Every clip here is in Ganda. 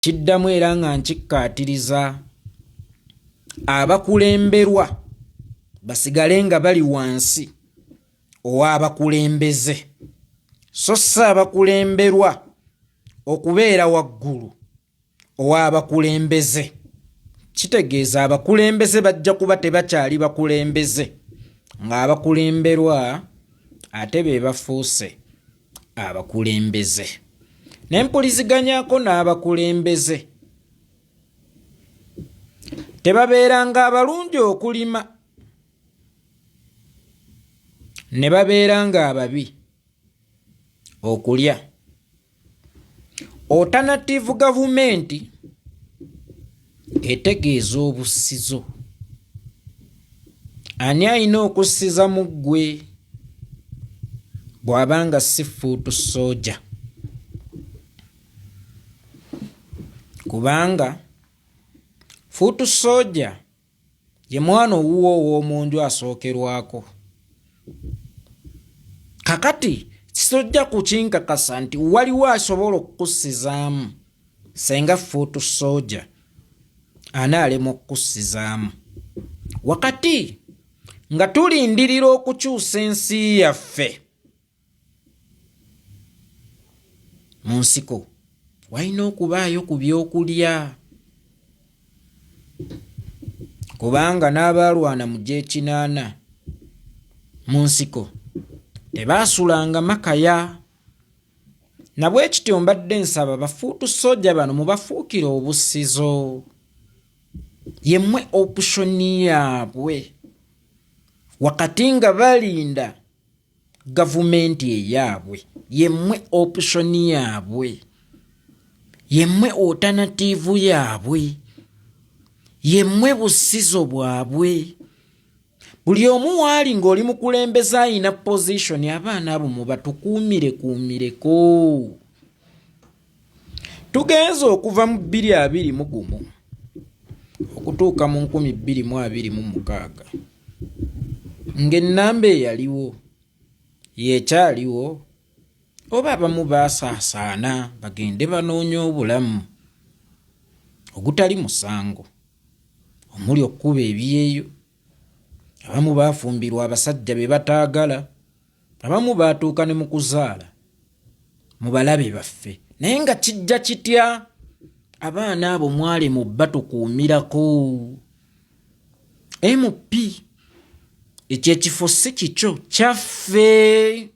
Kiddamu era nga nkikkaatiriza abakulemberwa basigale nga bali wansi ow'abakulembeze so si abakulemberwa okubeera waggulu ow'abakulembeze. Kitegeeza abakulembeze bajja kuba tebakyali bakulembeze ng'abakulemberwa ate be bafuuse abakulembeze. Ne mpuliziganyako n'abakulembeze. Tebabeeranga abalungi okulima ne babeera ng'ababi okulya. Alternative gavumenti etegeeza obussizo. Ani alina okussiza mu ggwe bw'aba nga si fuutu sooja? Kubanga fuutu sooja ye mwana owuwo ow'omu nju asookerwako. Kakati sojja kukinkakasa nti waliwo asobola okukussizaamu senga fuutu sooja anaalema okukussizaamu wakati nga tulindirira okukyusa ensi yaffe. Mu nsiko walina okubaayo ku byokulya kubanga n'abaalwana mu gy'ekinaana mu nsiko tebaasulanga makaya. Na bwe kityo mbadde nsaba bafuutu sooja bano mubafuukire obussizo. Yemmwe opushoni yaabwe wakati nga balinda gavumenti eyaabwe yemmwe opushoni yaabwe yemmwe otanatiivu yaabwe yemmwe busizo bwabwe buli omu waali ng'oli mukulembeze ayina pozishoni abaana abo mubatukuumire kuumireko tugenze okuva mu 2021 okutuuka mu 2026 ng'ennamba eyaliwo y'ekyaliwo oba abamu baasaasaana bagende banoonye obulamu ogutali musango omuli okukuba ebyeyo abamu baafumbirwa abasajja be bataagala abamu baatuuka ne mu kuzaala mu balabe baffe naye nga kijja kitya abaana abo mwali mu batukuumirako mp ekyo ekifo si kikyo kyaffe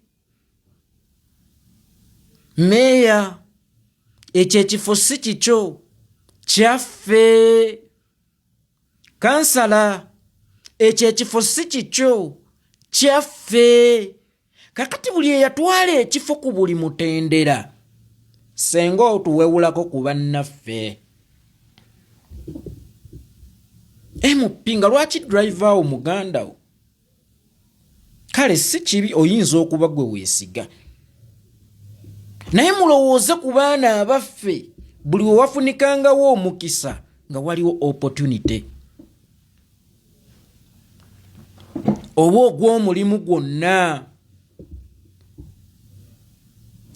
meeya ekyo ekifo si kikyo kyaffe kansala ekyo ekifo si kikyo kyaffe kakati buli eyatwala ekifo ku buli mutendera senga otuwewulako ku bannaffe mp nga lwaki drive awo muganda wo kale si kibi oyinza okuba gwe weesiga naye mulowooze ku baana abaffe buli we wafunikangawo omukisa nga waliwo opportunity oba ogw'omulimu gwonna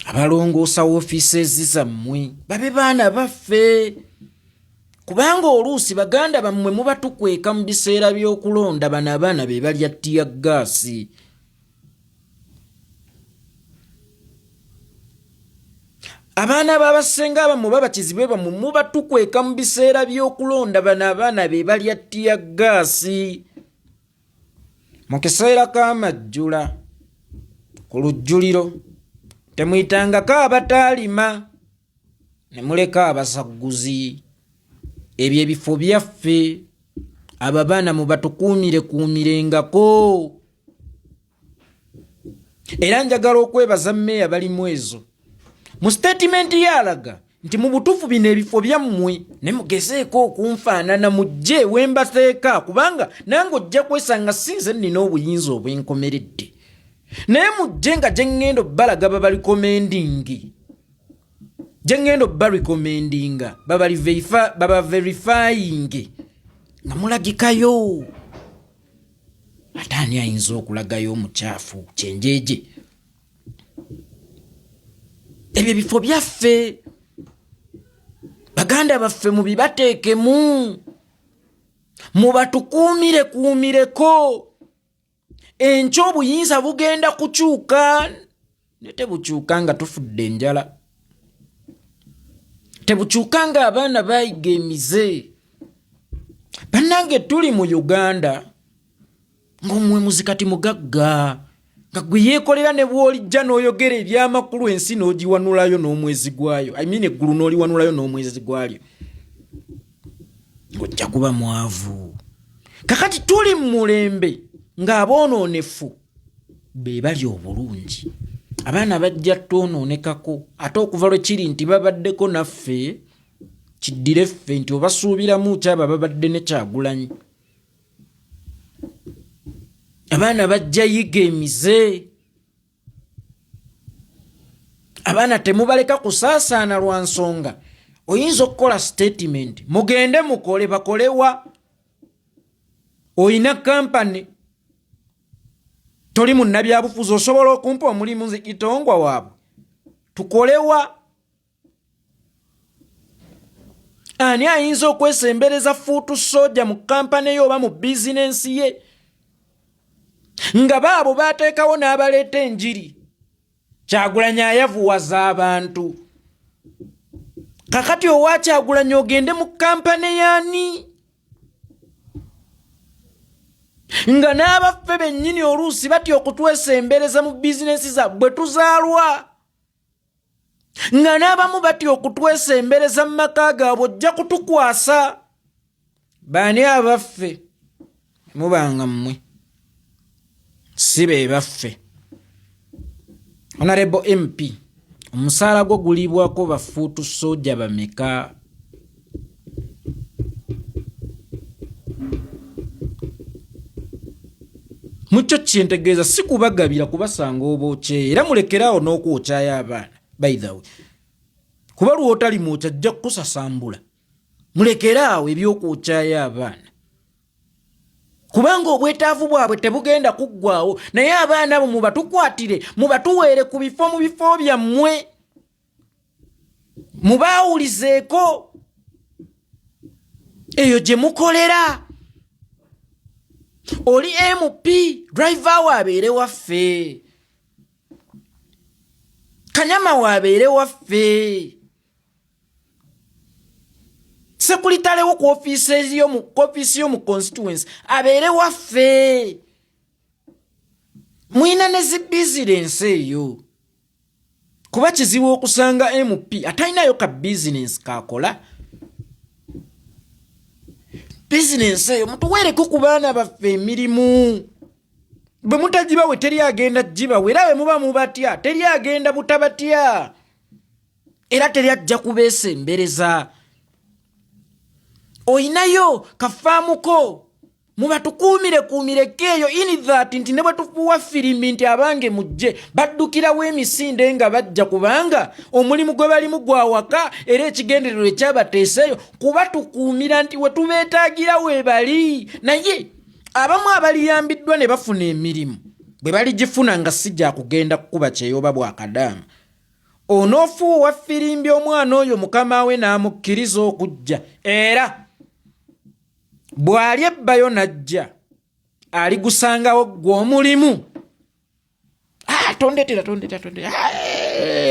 abalongoosa woofiisezi zammwe babe baana baffe kubanga oluusi baganda bammwe muba tukweka mu biseera by'okulonda bano abaana be balya ttiya gaasi abaana b'abasenga abamu babakizibe bammwe muba tukweka mu biseera by'okulonda bano abaana be balya ttiya gaasi mu kiseera k'amajjula ku lujjuliro temuyitangako abataalima ne muleka abasagguzi ebyo ebifo byaffe abo abaana mubatukuumire kuumirengako era njagala okwebaza meeya balimu ezo mu sitatimenti ye alaga nti mu butuufu bino ebifo byammwe ne mugezeeko okunfaanana mujje wembateeka kubanga nange ojja kwesanga sinze nnina obuyinza obwenkomeredde naye mujje nga gye ŋŋenda obbalaga babalikomendingi gye ŋŋenda obbarekomendinga babaverifyinge nga mulagikayo ate ani ayinza okulagayo omukyafu kyenjeje ebyo ebifo byaffe. Baganda baffe mubibateekemu, mubatukuumire kuumireko. Enkya obuyinza bugenda kukyuka, ne tebukyuka nga tufudde enjala, tebukyuka nga abaana bayiga emize. Bannange tuli mu Uganda ng'omuwemuzi kati mugagga, nga gwe yeekolera ne bw'olijja n'oyogera ebyamakulu ensi n'ogiwanulayo n'omwezi gwayo, I mean eggulu n'oliwanulayo n'omwezi gwalyo, ng'ojja kuba mwavu. Kakati tuli mu mulembe ng'aboonoonefu be bali obulungi, abaana bajja twonoonekako. Ate okuva lwe kiri nti babaddeko naffe, kiddire ffe nti obasuubiramu ki abo ababadde ne Kyagulanyi. Abaana bajja yiga emize, abaana temubaleka kusaasaana lwa nsonga. Oyinza okukola statement, mugende mukole, bakolewa? Oyina kampani, toli munnabyabufuzi, osobola okumpa omulimu nze Itongwa waabwe, tukolewa? Ani ayinza okwesembereza fuutu soja mu kampani ye oba mu bizinensi ye, nga baabo baateekawo n'abaleeta enjiri? Kyagulanyi ayavuwaza abantu. Kakati owa Kyagulanyi ogende mu kampani yaani, nga n'abaffe bennyini oluusi batya okutwesembereza mu bizinensi zaabwe tuzaalwa, nga n'abamu batya okutwesembereza mu maka gaabwe, ojja kutukwasa baani abaffe? Mubanga mmwe si be baffe. Honorable MP, omusaala gwo gulibwako bafuutu soja bameka? Mukyo kyentegeeza si kubagabira, kubasanga obookye, era mulekeraawo n'okwokyayo abaana. By the way, kuba lwotali mwokya ajja kukusasambula. Mulekeraawo ebyokwokyayo abaana, kubanga obwetaavu bwabwe tebugenda kuggwawo. Naye abaana abo mubatukwatire, mubatuweere ku bifo mu bifo byammwe, mubaawulizeeko eyo gye mukolera. Oli MP, driver we abeere waffe, kanyama we abeere waffe, sekulitalewo ku ofiisi yo mu constituency abeere waffe. Mwina ne zi bizinensi eyo, kuba kizibu okusanga MP atalinayo ka bizinensi kakola. Bizinensi eyo mutuweereko ku baana baffe emirimu. Bwe mutagibawe teri agenda gibawe, era bwe muba mubatya teri agenda butabatya, era teri ajja kubeesembereza. Oyinayo kafaamuko, mubatukuumire kuumireko eyo, in that nti ne bwe tufuuwa firimbi nti abange mujje, baddukirawo emisinde nga bajja, kubanga omulimu gwe balimu gwa waka, era ekigendererwa ekyabateeseeyo kubatukuumira nti we tubeetaagira we bali. Naye abamu abaliyambiddwa ne bafuna emirimu, bwe baligifuna nga si gya kugenda kukuba kyeyoba bwakadaama, onoofuuwa firimbi omwana oyo mukama we n'amukkiriza okujja, era bw'ali ebbayo n'ajja aligusangawo ggwe omulimu. Tondetera, tondetera, tondetera.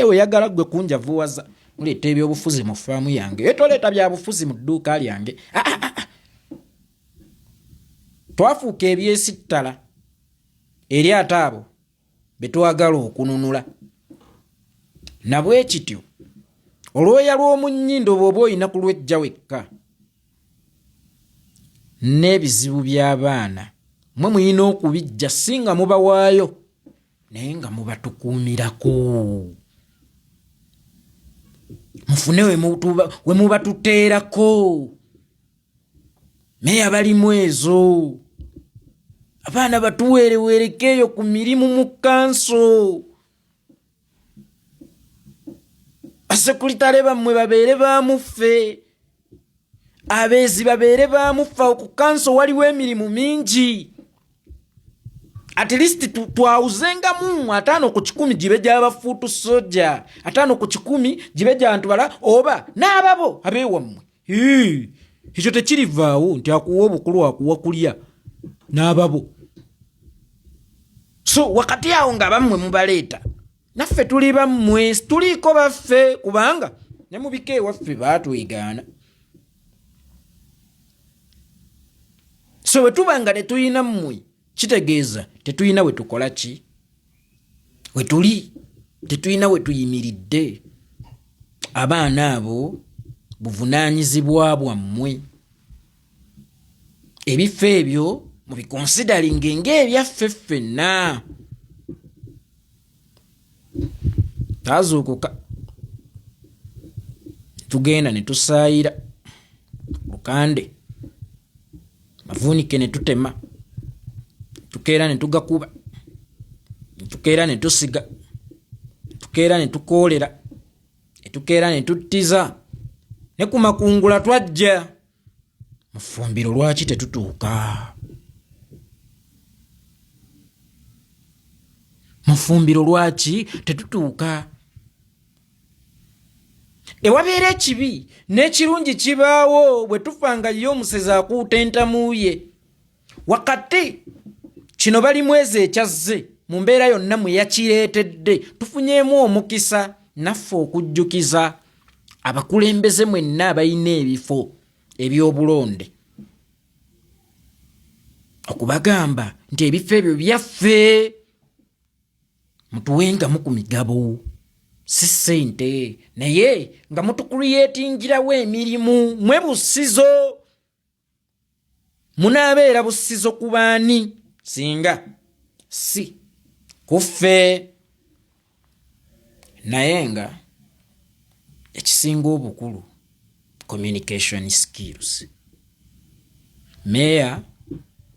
Oyagala ggwe kunjavuwaza, muleeta ebyobufuzi mu faamu yange, toleeta byabufuzi mu dduuka lyange. Twafuuka ebyesittala eri ate abo be twagala okununula. Nabwe kityo olwoya lw'omu nnyindo bw'oba olina kulwejja wekka n'ebizibu by'abaana mwe mulina okubijja, si nga mubawaayo naye nga mubatukuumirako, mufune we mubatuteerako. Naye abalimu ezo abaana batuweereweereko eyo ku mirimu mu kanso, basekulitale bammwe babeere bamuffe, abeezi babeere bamuffe. Awo ku kanso waliwo emirimu mingi. At least twawuzengamu 50% gibe gy'abafuutu soja, 50% gibe gyantu bala oba n'ababo abeewammwe. Ekyo tekirivaawo nti akuwa obukulu akuwa kulya n'ababo. So wakati awo nga bammwe mubaleeta, naffe tuli bammwe, tuliiko baffe, kubanga ne mu bika ewaffe baatwegaana. So bwe tuba nga tetulina mmwe, kitegeeza tetulina we tukola ki, we tuli, tetulina we tuyimiridde. Abaana abo buvunaanyizibwa bwammwe. Ebifo ebyo mubikonsidalinge ng'ebyaffe ffenna. Twazuukuka tugenda ne tusaayira lukande, mavuunike ne tutema, tukeera ne tugakuba, tukeera ne tusiga, tukeera ne tukoolera, tukeera ne tuttiza, ne ku makungula twajja mu ffumbiro. Lwaki tetutuuka mu ffumbiro? Lwaki tetutuuka? Ewabeera ekibi n'ekirungi kibaawo bwe tufa nga ye omusezi akuuta entamu ye. Wakati kino bali mwezi ekyazze mu mbeera yonna mwe yakireetedde, tufunyeemu omukisa naffe okujjukiza abakulembeze mwenna abalina ebifo eby'obulonde okubagamba nti ebifo ebyo byaffe, mutuwengamu ku migabo, si ssente, naye nga mutukuliyetingirawo emirimu. Mwe busizo, munaabeera busizo ku baani singa si kuffe? Naye nga ekisinga obukulu, communication skills. Meeya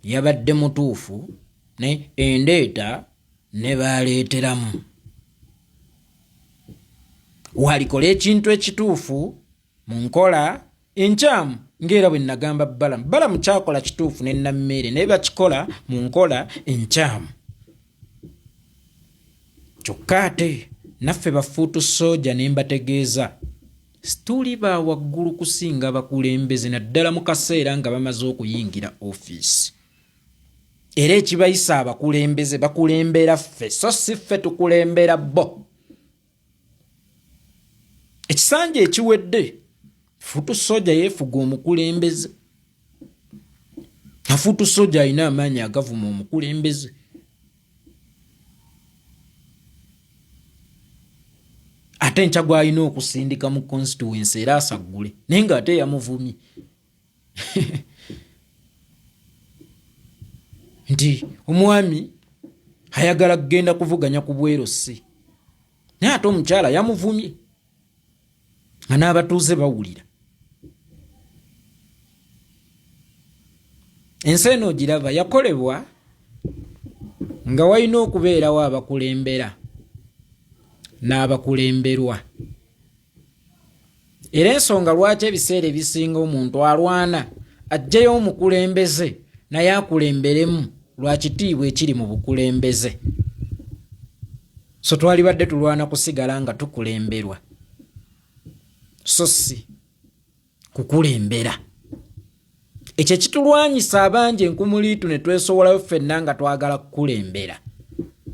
yabadde mutuufu ne endeeta ne baaleeteramu walikola ekintu ekituufu mu nkola enkyamu, ng'era bwe nagamba Balamu. Balamu kyakola kituufu ne Nammeere, naye bakikola mu nkola enkyamu. Kyokka ate naffe bafuutu sooja ne mbategeeza, situli ba waggulu kusinga bakulembeze, naddala mu kaseera nga bamaze okuyingira ofiisi. Era ekibayisa abakulembeze, bakulembera ffe, so si ffe tukulembera bo. Ekisanja ekiwedde fuutu soja yeefuga omukulembeze, nga fuutu soja alina amaanyi agavuma omukulembeze. Ate enkya gwalina okusindika mu constituency era asaggule, naye nga ate yamuvumye nti omwami ayagala kugenda kuvuganya ku bwero si, naye ate omukyala yamuvumye nga n'abatuuze bawulira. Ensi eno ogiraba yakolebwa nga walina okubeerawo abakulembera n'abakulemberwa, era ensonga lwaki ebiseera ebisinga omuntu alwana ajjeyo omukulembeze naye akulemberemu lwa kitiibwa ekiri mu bukulembeze. So twalibadde tulwana kusigala nga tukulemberwa, so si kukulembera. Ekyo ekitulwanyisa abangi enkumuliitu ne twesowolayo ffenna nga twagala kukulembera,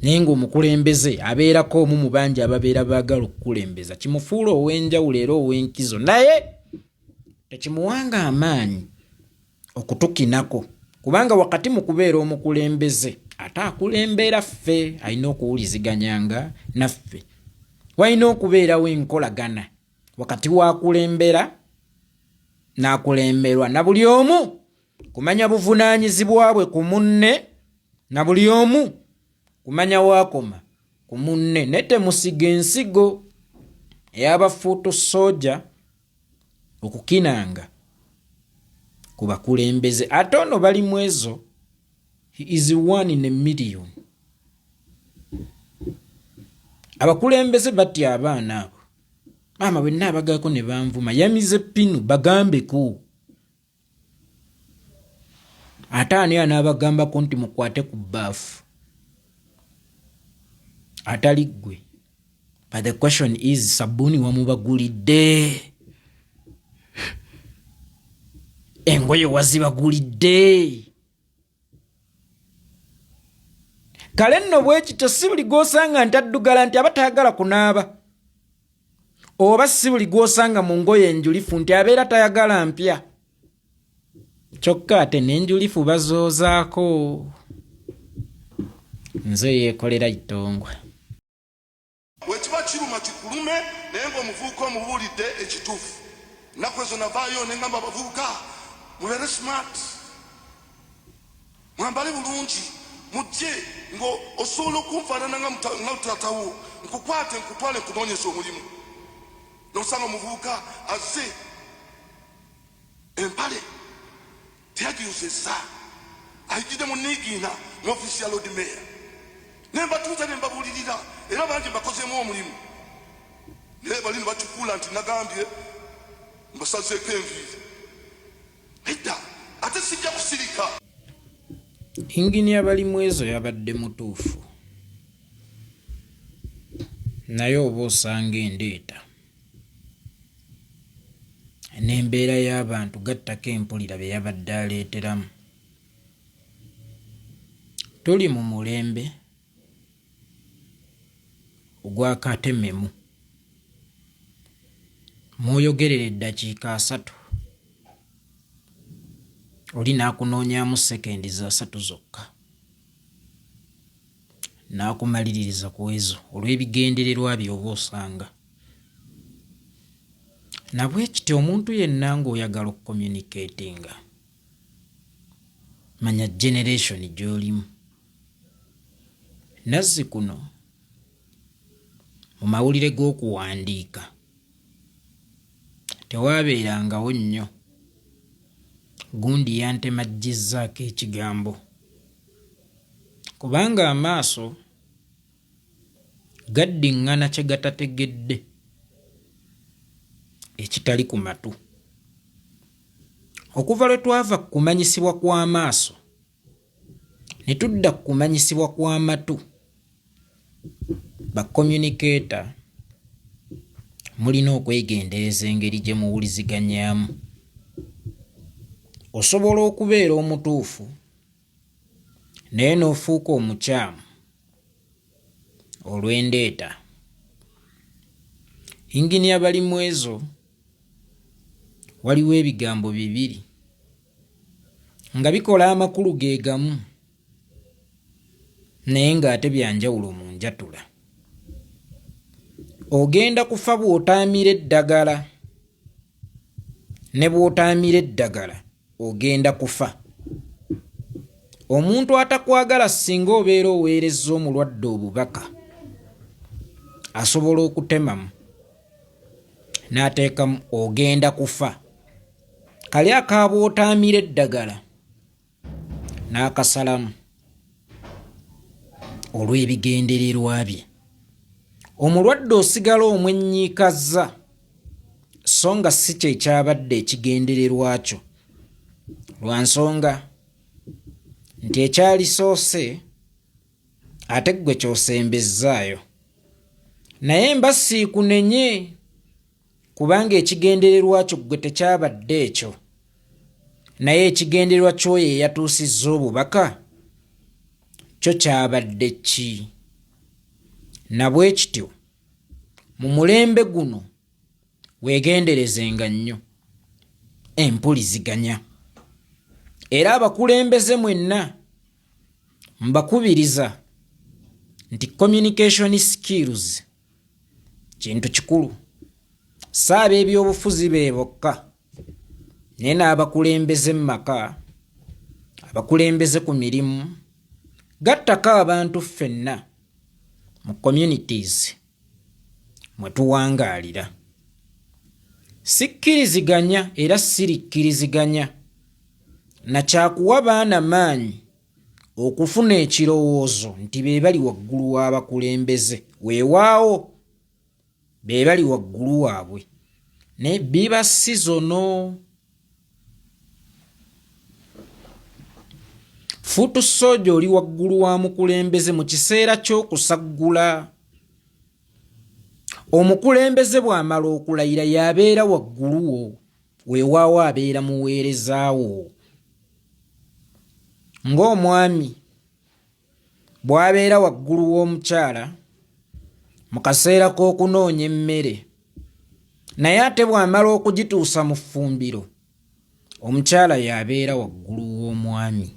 naye ng'omukulembeze abeerako omu mu bangi ababeera baagala okukulembeza, kimufuula ow'enjawulo era ow'enkizo, naye tekimuwanga amaanyi okutukinako, kubanga wakati mu kubeera omukulembeze ate akulembera ffe, alina okuwuliziganyanga naffe. Walina okubeerawo enkolagana wakati w'akulembera n'akulemberwa, na buli omu kumanya buvunaanyizibwa bwe ku munne, na buli omu kumanya waakoma ku munne. Ne temusiga ensigo ey'abafuutu sooja okukinanga ku bakulembeze. Ate ono bali mwezo, he is one in a million. Abakulembeze batya abaana abo. Maama bwe nnaabagaako ne banvuma, yamize pinu bagambeko. Ate ani anaabagambako nti mukwate ku bbaafu? Atali ggwe. But the question is, sabbuuni wamubagulidde? Engoye wazibagulidde? Kale nno bwe kityo, si buli gw'osanga nti addugala nti aba tayagala kunaaba, oba si buli gw'osanga mu ngoye enjulifu nti abeera tayagala mpya. Kyokka ate n'enjulifu bazoozaako. Nze yeekolera itongwa. Bwekiba kiruma kikulume, naye ng'omuvubuka omubuulidde ekituufu. Ennaku ezo navaayo ne ngamba abavubuka, mubeere smart, mwambale bulungi, mujje ng'osobola okunfaanana nga taata wo, nkukwate nkutwale nkunoonyeze omulimu. N'osanga omuvubuka azze empale teyagiyozezza, ayijjidde mu niigiina mu ofiisi ya Lord Mayor. Ne mbatuuza ne mbabuulirira, era bangi mbakozeemu omulimu, naye bali ne bakifuula nti nagambye mbasazeeko enviiri. Nedda, ate sijja kusirika. Inginiya Balimwezo yabadde mutuufu, naye oba osanga endeeta n'embeera y'abantu gattako empulira bye yabadde aleeteramu. Tuli mu mulembe ogw'akatememu mw'oyogerera eddakiika 30 oli n'akunoonyaamu sekendi za 30 zokka n'akumaliririza ku ezo olw'ebigendererwa bye oba osanga. Na bwe kityo omuntu yenna ng'oyagala okucommunicatinga, manya generation gy'olimu. Nazzi kuno mu mawulire g'okuwandiika tewaabeerangawo nnyo gundi yantemaggyizzaako ekigambo, kubanga amaaso gaddiŋŋana kye gatategedde ekitali ku matu. Okuva lwe twava ku kumanyisibwa kw'amaaso ne tudda ku kumanyisibwa kw'amatu, ba communicator mulina okwegendereza engeri gye muwuliziganyaamu. Osobola okubeera omutuufu naye n'ofuuka omukyamu olw'endeeta. Inginiya Balimwezo, waliwo ebigambo bibiri nga bikola amakulu ge gamu naye ng'ate bya njawulo mu njatula. Ogenda kufa bw'otaamira eddagala, ne bw'otaamira eddagala ogenda kufa. Omuntu atakwagala singa obeera oweerezza omulwadde obubaka asobola okutemamu n'ateekamu ogenda kufa. Kali aka bw'otaamira eddagala n'akasalamu olw'ebigendererwa bye. Omulwadde osigala omwennyiikazza so nga si kye kyabadde ekigendererwa kyo, lwa nsonga nti ekyalisoose ate ggwe ky'osembezzaayo. Naye mba siikunenye kubanga ekigendererwa kyo ggwe tekyabadde ekyo, naye ekigendererwa ky'oyo eyatuusizza obubaka kyo kyabadde ki? Na bwe kityo mu mulembe guno weegenderezenga nnyo empuliziganya, era abakulembeze mwenna mbakubiriza nti communication skills kintu kikulu. Si ab'ebyobufuzi be bokka, naye n'abakulembeze mu maka, abakulembeze ku mirimu, gattako abantu ffenna mu communities mwe tuwangaalira. Sikkiriziganya era sirikkiriziganya na kyakuwa baana maanyi okufuna ekirowoozo nti be bali waggulu w'abakulembeze. Weewaawo be bali waggulu waabwe, naye biba sizono. Fuutu sooja oli waggulu wa mukulembeze mu kiseera ky'okusaggula. Omukulembeze bw'amala okulayira y'abeera waggulu wo, weewaawo abeera muweereza wo. Ng'omwami bw'abeera waggulu w'omukyala mu kaseera k'okunoonya emmere, naye ate bw'amala okugituusa mu ffumbiro, omukyala y'abeera waggulu w'omwami.